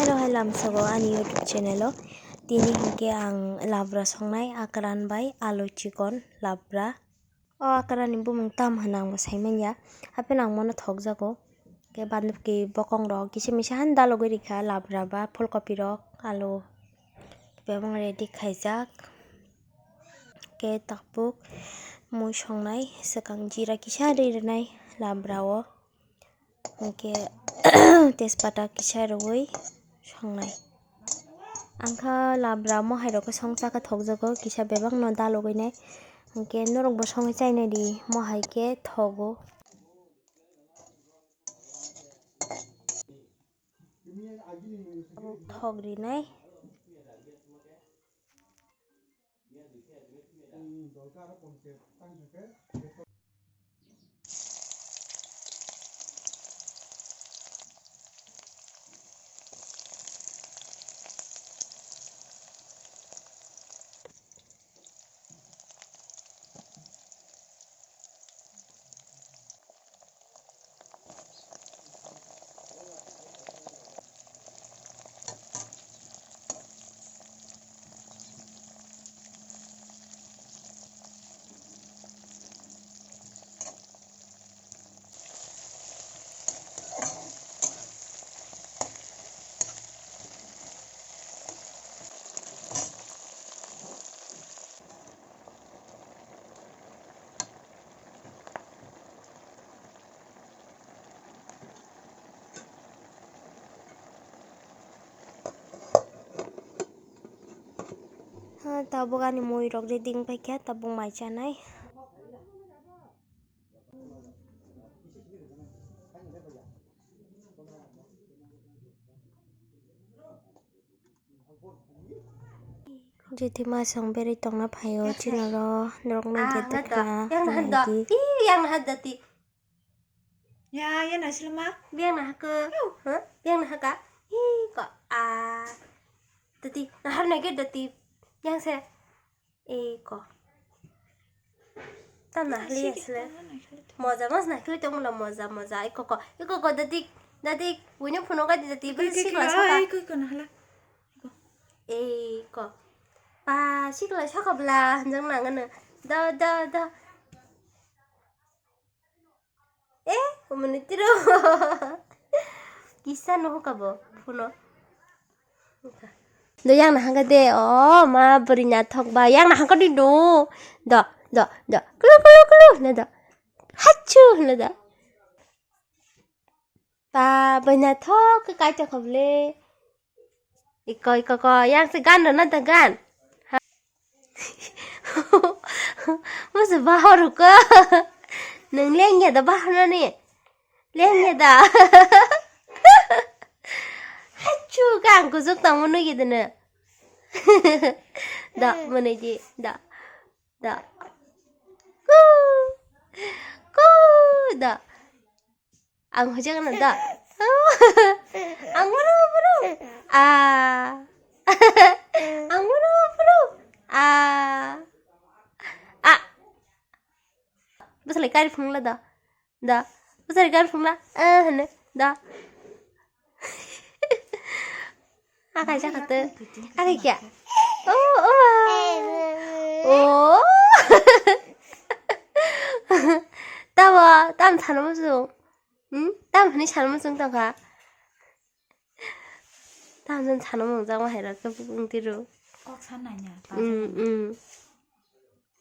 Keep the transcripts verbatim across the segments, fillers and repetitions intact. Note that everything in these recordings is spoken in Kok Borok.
Hello, hai lamsogo ani YouTube channel o. Tini hinkhe ang labra songnai, akran bai alu chikon labra. O akran ni bumung tam hwnwi ang bo sai manya. Hapheno ang bono thokjago. Khe bandukki bokong rok kisa misa han dalogwi rikha, labra ba phulkopi rok, alu. Bebak ready khaijak. Khe tabuk mui songnai, swkang jira kisa ri rwnai labra o. Hinkhe tejpata kisa rwui songnai. Ang kha labra mohai rok khe songcha khe thokjago, kisa bebak no dalogwi nai. Hinkhe norok bo songwi chainai di, mohai khe thogo. Thok rinai. Ha, tabuk ani mui rok ready wngpaikha, tabuk mai chanai. Jiti masong berwi tongna phaio, chini oro norokno Ah, gate hada. Khna Yang na hada. Naidi. Ih, yang na hada ti. Ya, ya na silma. Biang na haka. Huh? Biang na haka. Ih, ko. Ah. Tati, nahar na gate dati. Yang se. Eko. Tam na hali asle. Moja mas na hali tong la moja moja. Eko ko. Eko ko dadik. Dadik. Wini phuno ka di dati. Beri sikla soka. Eko ko na hala. Eko. Pa sikla soka bla hanjang na ngana. Da da da. Eh, umani tiro. Kisa no hoka bo, phuno. Do yang na hangka de, oh, ma beri na thok ba, yang na hangka di do. Do, do, do. Kulu, kulu, kulu, na do. Hachu, na do. Pa, beri na thok, kai to khoble. Iko, iko, ko, yang se gan rwna da gan. Ha. Masa bahar ko. Nung lengya da bahar na ni. Lengya da. Hachu, kang kujuk tang munu gitu na. Da, mana ji, da. Da. Ku. Ku, da. Ang hojak na da. Ang buru buru. Ah. Ang buru buru. Ah. Ah. Bwswlai kari phunukla da. Da. Bwswlai kari phunukla. Ah, hene. Da. Akai jaka te. Akai kya? Oh, oh. Oh. Tabo, tam thano musu. Hmm? Tam hani sana musu tongkha. Tam jan sana mung jang wahai rok ke bung tiru. Kok sana nya. Hmm, hmm.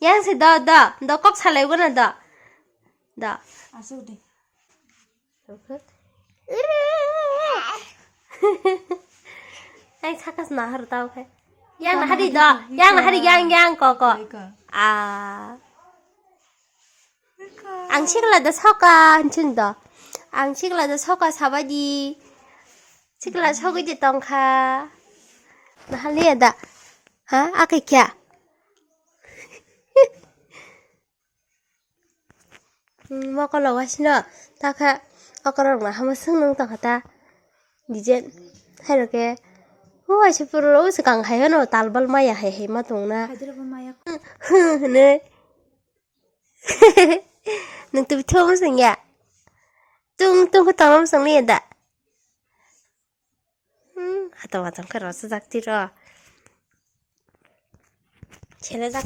Yang se do, do, do kok salai guna do. Do. Asuk de. Ai, sakas nahar tau khai. Yang nahari do, yang nahari, yang, yang, koko. Iko. Ah. Ang sikla da soka, hinching do. Ang sikla da soka sabaidi. Sikla sogwi di tongkha. Nahaliya da. Ha, akai kya? Hmm, mokolo wasino takha okorok na hama swngnung tongkha ta. Dijen hairo ke. O aisa puro o swkang hai no talbal maya hai hai ma tongna. Hyderabad maya. Hmm, hwnwi. Nung twi thum sing ya. Tung tung ko tongma sing ya da. Hmm, Tama tong khe rw sujak tiro. Sele jak.